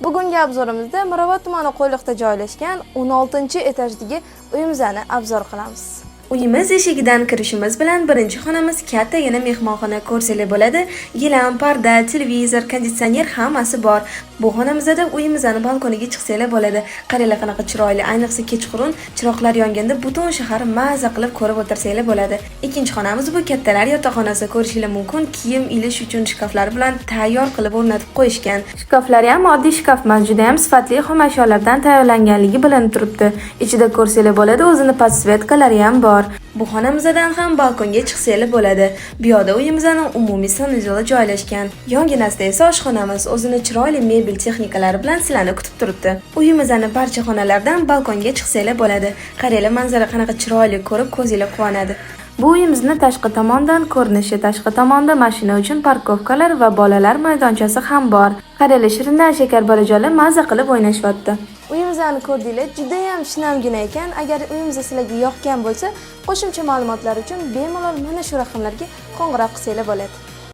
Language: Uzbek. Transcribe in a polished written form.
Bugungi обзор imizda Mirobod tumani, Qo'yliqda joylashgan 16-etajdagi uyimizni обзор qilamiz. Uyimiz eshigidan kirishimiz bilan birinchi xonamiz kattagina mehmonxona, ko'rsanglar bo'ladi. Gilam, parda, televizor, konditsioner, hammasi bor. Bu xonamizda uyimizni balkoniga chiqsanglar bo'ladi. Qaranglar, qanaqa chiroyli, ayniqsa kechqurun chiroqlar yonganda butun shahar maza qilib ko'rib o'tirsanglar bo'ladi. Ikkinchi xonamiz bu kattalar yotoqxonasi, ko'rishinglar mumkin. Kiyim ilish uchun shkaflar bilan tayyor qilib o'rnatib qo'yishgan. Shkaflari ham oddiy shkaf emas, juda ham sifatli xom ashyolardan tayyorlanganligi bilinib turibdi. Ichida ko'rsanglar bo'ladi, o'zini подсветка lari ham bor. Bu xonamizdan ham balkonga chiqsanglar bo'ladi. Bu yoqda uyimizning umumiy санузел i joylashgan. Yonginasida esa oshxonamiz o'zini chiroyli mebel texnikalari bilan sizlarni kutib turibdi. Uyimizning barcha xonalaridan balkonga chiqsanglar bo'ladi. Qaranglar, manzara qanaqa chiroyli, ko'rib ko'zinglar quvonadi. Bu uyimizni tashqi tomondan ko'rinishi. Tashqi tomonda mashina uchun парковка lar va bolalar maydonchasi ham bor. Qaranglar, shirindan shakar bolajonlar maza qilib o'ynashyapti. Uyimizni ko'rdinglar, juda ham shinamgina ekan. Agar uyimiz sizlarga yoqqan bo'lsa, qo'shimcha ma'lumotlar uchun bemalol mana shu raqamlarga qo'ng'iroq qilsanglar bo'ladi.